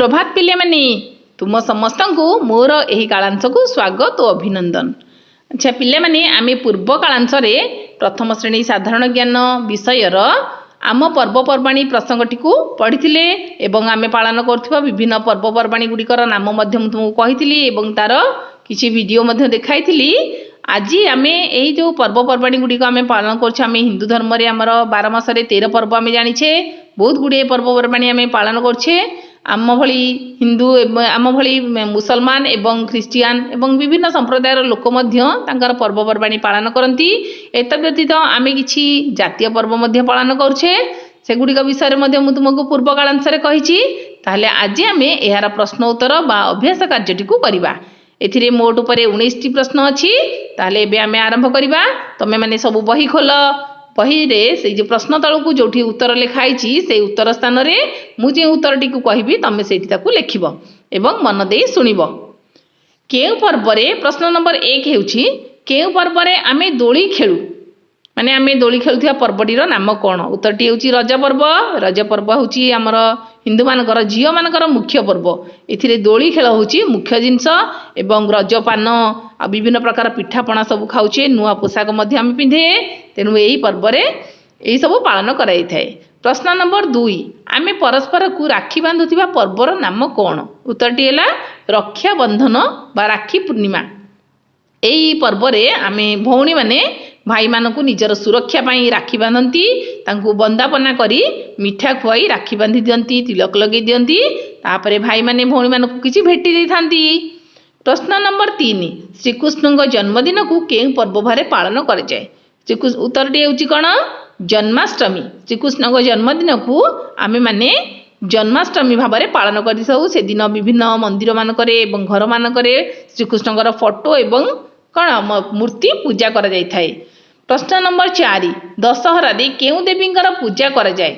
ସୁପ୍ରଭାତ ପିଲାମାନେ, ତୁମ ସମସ୍ତଙ୍କୁ ମୋର ଏହି କାଳାଂଶକୁ ସ୍ୱାଗତ ଓ ଅଭିନନ୍ଦନ। ଆଚ୍ଛା ପିଲାମାନେ, ଆମେ ପୂର୍ବ କାଳାଂଶରେ ପ୍ରଥମ ଶ୍ରେଣୀ ସାଧାରଣ ଜ୍ଞାନ ବିଷୟର ଆମ ପର୍ବପର୍ବାଣୀ ପ୍ରସଙ୍ଗଟିକୁ ପଢ଼ିଥିଲେ ଏବଂ ଆମେ ପାଳନ କରୁଥିବା ବିଭିନ୍ନ ପର୍ବପର୍ବାଣୀ ଗୁଡ଼ିକର ନାମ ମଧ୍ୟ ମୁଁ ତୁମକୁ କହିଥିଲି ଏବଂ ତାର କିଛି ଭିଡ଼ିଓ ମଧ୍ୟ ଦେଖାଇଥିଲି। ଆଜି ଆମେ ଏଇ ଯେଉଁ ପର୍ବପର୍ବାଣୀ ଗୁଡ଼ିକ ଆମେ ପାଳନ କରୁଛେ, ଆମେ ହିନ୍ଦୁ ଧର୍ମରେ ଆମର 12 ମାସରେ 13 ପର୍ବ ଆମେ ଜାଣିଛେ। ବହୁତ ଗୁଡ଼ିଏ ପର୍ବପର୍ବାଣୀ ଆମେ ପାଳନ କରୁଛେ। ଆମ ଭଳି ହିନ୍ଦୁ, ଆମ ଭଳି ମୁସଲମାନ ଏବଂ ଖ୍ରୀଷ୍ଟିଆନ ଏବଂ ବିଭିନ୍ନ ସମ୍ପ୍ରଦାୟର ଲୋକ ମଧ୍ୟ ତାଙ୍କର ପର୍ବପର୍ବାଣୀ ପାଳନ କରନ୍ତି। ଏତଦ୍ ବ୍ୟତୀତ ଆମେ କିଛି ଜାତୀୟ ପର୍ବ ମଧ୍ୟ ପାଳନ କରୁଛେ। ସେଗୁଡ଼ିକ ବିଷୟରେ ମଧ୍ୟ ମୁଁ ତୁମକୁ ପୂର୍ବ କାଳାଂଶରେ କହିଛି। ତାହେଲେ ଆଜି ଆମେ ଏହାର ପ୍ରଶ୍ନ ଉତ୍ତର ବା ଅଭ୍ୟାସ କାର୍ଯ୍ୟଟିକୁ କରିବା। ଏଥିରେ ମୋଟ ଉପରେ 19ଟି ପ୍ରଶ୍ନ ଅଛି। ତାହେଲେ ଏବେ ଆମେ ଆରମ୍ଭ କରିବା। ତମେମାନେ ସବୁ ବହି ଖୋଲ। ବହିରେ ସେଇ ଯେଉଁ ପ୍ରଶ୍ନ ତଳକୁ ଯେଉଁଠି ଉତ୍ତର ଲେଖା ହେଇଛି, ସେଇ ଉତ୍ତର ସ୍ଥାନରେ ମୁଁ ଯେଉଁ ଉତ୍ତରଟିକୁ କହିବି, ତମେ ସେଇଠି ତାକୁ ଲେଖିବ ଏବଂ ମନ ଦେଇ ଶୁଣିବ। କେଉଁ ପର୍ବରେ, ପ୍ରଶ୍ନ ନମ୍ବର 1 ହେଉଛି, କେଉଁ ପର୍ବରେ ଆମେ ଦୋଳି ଖେଳୁ? ମାନେ ଆମେ ଦୋଳି ଖେଳୁଥିବା ପର୍ବଟିର ନାମ କ'ଣ? ଉତ୍ତରଟି ହେଉଛି ରଜ ପର୍ବ। ରଜ ପର୍ବ ହେଉଛି ଆମର ହିନ୍ଦୁମାନଙ୍କର ଝିଅମାନଙ୍କର ମୁଖ୍ୟ ପର୍ବ। ଏଥିରେ ଦୋଳି ଖେଳ ହେଉଛି ମୁଖ୍ୟ ଜିନିଷ ଏବଂ ରଜ ପାନ ଆଉ ବିଭିନ୍ନ ପ୍ରକାର ପିଠାପଣା ସବୁ ଖାଉଛେ, ନୂଆ ପୋଷାକ ମଧ୍ୟ ଆମେ ପିନ୍ଧେ। ତେଣୁ ଏହି ପର୍ବରେ ଏହିସବୁ ପାଳନ କରାଯାଇଥାଏ। ପ୍ରଶ୍ନ ନମ୍ବର 2, ଆମେ ପରସ୍ପରକୁ ରାକ୍ଷୀ ବାନ୍ଧୁଥିବା ପର୍ବର ନାମ କ'ଣ? ଉତ୍ତରଟି ହେଲା ରକ୍ଷାବନ୍ଧନ ବା ରାକ୍ଷୀ ପୂର୍ଣ୍ଣିମା। ଏଇ ପର୍ବରେ ଆମେ ଭଉଣୀମାନେ ଭାଇମାନଙ୍କୁ ନିଜର ସୁରକ୍ଷା ପାଇଁ ରାକ୍ଷୀ ବାନ୍ଧନ୍ତି। ତାଙ୍କୁ ବନ୍ଦାପନା କରି ମିଠା ଖୁଆଇ ରାକ୍ଷୀ ବାନ୍ଧି ଦିଅନ୍ତି, ତିଲକ ଲଗେଇ ଦିଅନ୍ତି। ତାପରେ ଭାଇମାନେ ଭଉଣୀମାନଙ୍କୁ କିଛି ଭେଟି ଦେଇଥାନ୍ତି। ପ୍ରଶ୍ନ ନମ୍ବର 3, ଶ୍ରୀକୃଷ୍ଣଙ୍କ ଜନ୍ମଦିନକୁ କେଉଁ ପର୍ବ ଭାବରେ ପାଳନ କରାଯାଏ? ଉତ୍ତରଟି ହେଉଛି କ'ଣ? ଜନ୍ମାଷ୍ଟମୀ। ଶ୍ରୀକୃଷ୍ଣଙ୍କ ଜନ୍ମଦିନକୁ ଆମେମାନେ ଜନ୍ମାଷ୍ଟମୀ ଭାବରେ ପାଳନ କରିଥାଉ। ସେଦିନ ବିଭିନ୍ନ ମନ୍ଦିରମାନଙ୍କରେ ଏବଂ ଘରମାନଙ୍କରେ ଶ୍ରୀକୃଷ୍ଣଙ୍କର ଫଟୋ ଏବଂ କ'ଣ ମୂର୍ତ୍ତି ପୂଜା କରାଯାଇଥାଏ। ପ୍ରଶ୍ନ ନମ୍ବର 4, ଦଶହରାରେ କେଉଁ ଦେବୀଙ୍କର ପୂଜା କରାଯାଏ?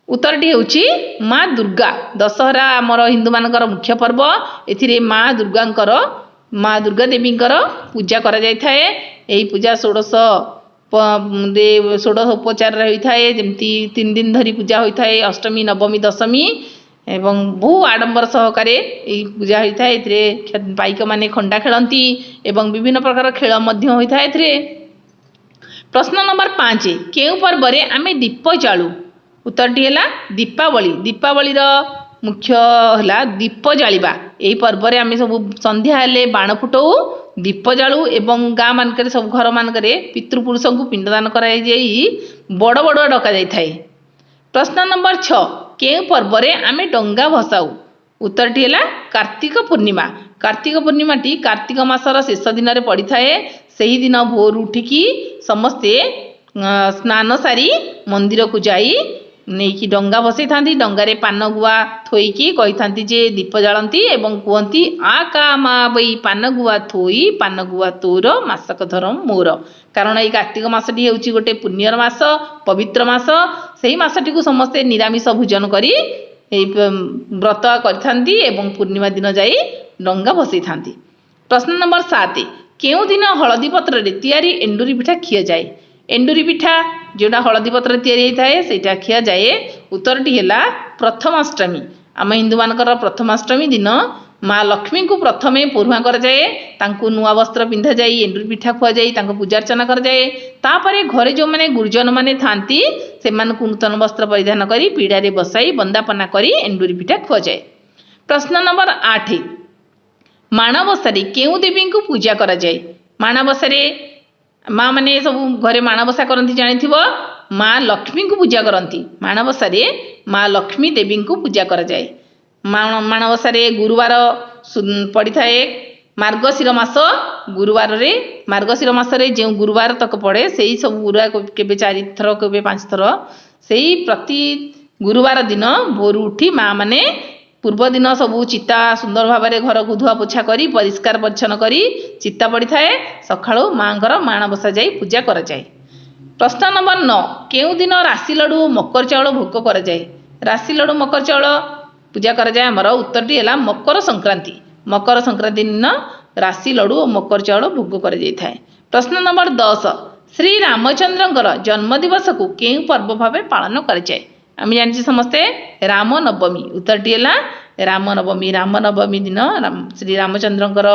ଉତ୍ତରଟି ହେଉଛି ମା ଦୁର୍ଗା। ଦଶହରା ଆମର ହିନ୍ଦୁମାନଙ୍କର ମୁଖ୍ୟ ପର୍ବ। ଏଥିରେ ମା ଦୁର୍ଗାଙ୍କର, ମା ଦୁର୍ଗା ଦେବୀଙ୍କର ପୂଜା କରାଯାଇଥାଏ। ଏହି ପୂଜା ଷୋଡ଼ଶ ଷୋଡ଼ଶ ଉପଚାରରେ ହୋଇଥାଏ। ଯେମିତି 3 ଦିନ ଧରି ପୂଜା ହୋଇଥାଏ, ଅଷ୍ଟମୀ, ନବମୀ, ଦଶମୀ, ଏବଂ ବହୁ ଆଡ଼ମ୍ବର ସହକାରେ ଏହି ପୂଜା ହୋଇଥାଏ। ଏଥିରେ ପାଇକମାନେ ଖଣ୍ଡା ଖେଳନ୍ତି ଏବଂ ବିଭିନ୍ନ ପ୍ରକାର ଖେଳ ମଧ୍ୟ ହୋଇଥାଏ ଏଥିରେ। ପ୍ରଶ୍ନ ନମ୍ବର 5, କେଉଁ ପର୍ବରେ ଆମେ ଦୀପ ଜାଳୁ? ଉତ୍ତରଟି ହେଲା ଦୀପାବଳି। ଦୀପାବଳିର ମୁଖ୍ୟ ହେଲା ଦୀପ ଜାଳିବା। ଏହି ପର୍ବରେ ଆମେ ସବୁ ସନ୍ଧ୍ୟା ହେଲେ ବାଣ ଫୁଟାଉ, ଦୀପ ଜାଳୁ ଏବଂ ଗାଁ ମାନଙ୍କରେ ସବୁ ଘରମାନଙ୍କରେ ପିତୃପୁରୁଷଙ୍କୁ ପିଣ୍ଡଦାନ କରାଯାଇ ବଡ଼ ବଡ଼ୁଆ ଡକାଯାଇଥାଏ। ପ୍ରଶ୍ନ ନମ୍ବର 6, କେଉଁ ପର୍ବରେ ଆମେ ଡଙ୍ଗା ଭସାଉ? ଉତ୍ତରଟି ହେଲା କାର୍ତ୍ତିକ ପୂର୍ଣ୍ଣିମା। କାର୍ତ୍ତିକ ପୂର୍ଣ୍ଣିମାଟି କାର୍ତ୍ତିକ ମାସର ଶେଷ ଦିନରେ ପଡ଼ିଥାଏ। ସେହିଦିନ ଭୋରୁ ଉଠିକି ସମସ୍ତେ ସ୍ନାନ ସାରି ମନ୍ଦିରକୁ ଯାଇ ନେଇକି ଡଙ୍ଗା ଭସେଇଥାନ୍ତି। ଡଙ୍ଗାରେ ପାନ ଗୁଆ ଥୋଇକି କହିଥାନ୍ତି ଯେ ଦୀପ ଜାଳନ୍ତି ଏବଂ କୁହନ୍ତି, "ଆ କା ମା ବଇ ପାନ ଗୁଆ ଥୋଇ, ପାନ ଗୁଆ ତୋର ମାସକ ଧରମ ମୋର।" କାରଣ ଏଇ କାର୍ତ୍ତିକ ମାସଟି ହେଉଛି ଗୋଟେ ପୁଣ୍ୟର ମାସ, ପବିତ୍ର ମାସ। ସେହି ମାସଟିକୁ ସମସ୍ତେ ନିରାମିଷ ଭୋଜନ କରି ଏହି ବ୍ରତ କରିଥାନ୍ତି ଏବଂ ପୂର୍ଣ୍ଣିମା ଦିନ ଯାଇ ଡଙ୍ଗା ଭସେଇଥାନ୍ତି। ପ୍ରଶ୍ନ ନମ୍ବର 7, କେଉଁ ଦିନ ହଳଦୀ ପତ୍ରରେ ତିଆରି ଏଣ୍ଡୁରି ପିଠା ଖିଆଯାଏ? ଏଣ୍ଡୁରି ପିଠା ଯେଉଁଟା ହଳଦୀ ପତ୍ରରେ ତିଆରି ହେଇଥାଏ, ସେଇଟା ଖିଆଯାଏ। ଉତ୍ତରଟି ହେଲା ପ୍ରଥମାଷ୍ଟମୀ। ଆମ ହିନ୍ଦୁମାନଙ୍କର ପ୍ରଥମାଷ୍ଟମୀ ଦିନ ମା ଲକ୍ଷ୍ମୀଙ୍କୁ ପ୍ରଥମେ ପୋରୁହାଁ କରାଯାଏ। ତାଙ୍କୁ ନୂଆ ବସ୍ତ୍ର ପିନ୍ଧାଯାଇ, ଏଣ୍ଡୁରି ପିଠା ଖୁଆଯାଇ ତାଙ୍କୁ ପୂଜାର୍ଚ୍ଚନା କରାଯାଏ। ତାପରେ ଘରେ ଯେଉଁମାନେ ଗୁରୁଜନମାନେ ଥାଆନ୍ତି, ସେମାନଙ୍କୁ ନୂତନ ବସ୍ତ୍ର ପରିଧାନ କରି ପୀଢ଼ାରେ ବସାଇ ବନ୍ଦାପନା କରି ଏଣ୍ଡୁରି ପିଠା ଖୁଆଯାଏ। ପ୍ରଶ୍ନ ନମ୍ବର 8, ମାଣବସାରେ କେଉଁ ଦେବୀଙ୍କୁ ପୂଜା କରାଯାଏ? ମାଣବସାରେ ମା ମାନେ ସବୁ ଘରେ ମାଣବସା କରନ୍ତି, ଜାଣିଥିବ, ମା ଲକ୍ଷ୍ମୀଙ୍କୁ ପୂଜା କରନ୍ତି। ମାଣବସାରେ ମା ଲକ୍ଷ୍ମୀ ଦେବୀଙ୍କୁ ପୂଜା କରାଯାଏ। ମାଣବସାରେ ଗୁରୁବାର ପଡ଼ିଥାଏ। ମାର୍ଗଶିର ମାସ ଗୁରୁବାରରେ, ମାର୍ଗଶିର ମାସରେ ଯେଉଁ ଗୁରୁବାର ତକ ପଡ଼େ, ସେଇ ସବୁ ଗୁରୁବାର, କେବେ 4ଥର, କେବେ 5ଥର, ସେଇ ପ୍ରତି ଗୁରୁବାର ଦିନ ଭୋରୁ ଉଠି ମା ମାନେ ପୂର୍ବଦିନ ସବୁ ଚିତା ସୁନ୍ଦର ଭାବରେ ଘରକୁ ଧୁଆ ପୋଛା କରି, ପରିଷ୍କାର ପରିଚ୍ଛନ୍ନ କରି ଚିତା ପଡ଼ିଥାଏ। ସକାଳୁ ମାଙ୍କର ମାଣବସା ଯାଇ ପୂଜା କରାଯାଏ। ପ୍ରଶ୍ନ ନମ୍ବର 9, କେଉଁ ଦିନ ରାଶି ଲଡ଼ୁ ଓ ମକର ଚାଉଳ ଭୋଗ କରାଯାଏ? ରାଶି ଲଡ଼ୁ, ମକର ଚାଉଳ ପୂଜା କରାଯାଏ ଆମର। ଉତ୍ତରଟି ହେଲା ମକର ସଂକ୍ରାନ୍ତି। ମକର ସଂକ୍ରାନ୍ତି ଦିନ ରାଶି ଲଡ଼ୁ ଓ ମକର ଚାଉଳ ଭୋଗ କରାଯାଇଥାଏ। ପ୍ରଶ୍ନ ନମ୍ବର 10, ଶ୍ରୀ ରାମଚନ୍ଦ୍ରଙ୍କର ଜନ୍ମଦିବସକୁ କେଉଁ ପର୍ବ ଭାବେ ପାଳନ କରାଯାଏ? ଆମେ ଜାଣିଛେ ସମସ୍ତେ, ରାମନବମୀ। ଉତ୍ତରଟି ହେଲା ରାମନବମୀ। ରାମନବମୀ ଦିନ ଶ୍ରୀ ରାମଚନ୍ଦ୍ରଙ୍କର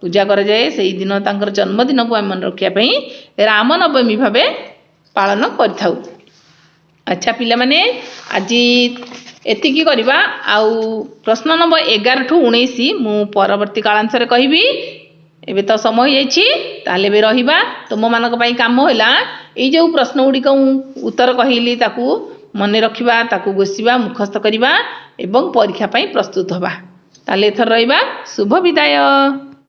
ପୂଜା କରାଯାଏ। ସେଇଦିନ ତାଙ୍କର ଜନ୍ମଦିନକୁ ଆମେ ମନେ ରଖିବା ପାଇଁ ରାମନବମୀ ଭାବେ ପାଳନ କରିଥାଉ। ଆଚ୍ଛା ପିଲାମାନେ, ଆଜି ଏତିକି କରିବା। ଆଉ ପ୍ରଶ୍ନ ନମ୍ବର 11ଠୁ 19 ମୁଁ ପରବର୍ତ୍ତୀ କାଳାଂଶରେ କହିବି। ଏବେ ତ ସମୟ ହେଇଯାଇଛି। ତାହେଲେ ଏବେ ରହିବା। ତୁମମାନଙ୍କ ପାଇଁ କାମ ହେଲା, ଏଇ ଯେଉଁ ପ୍ରଶ୍ନ ଗୁଡ଼ିକ ମୁଁ ଉତ୍ତର କହିଲି, ତାକୁ ମନେ ରଖିବା, ତାକୁ ଘୋଷିବା, ମୁଖସ୍ଥ କରିବା ଏବଂ ପରୀକ୍ଷା ପାଇଁ ପ୍ରସ୍ତୁତ ହେବା। ତାହେଲେ ଏଥର ରହିବା। ଶୁଭ ବିଦାୟ।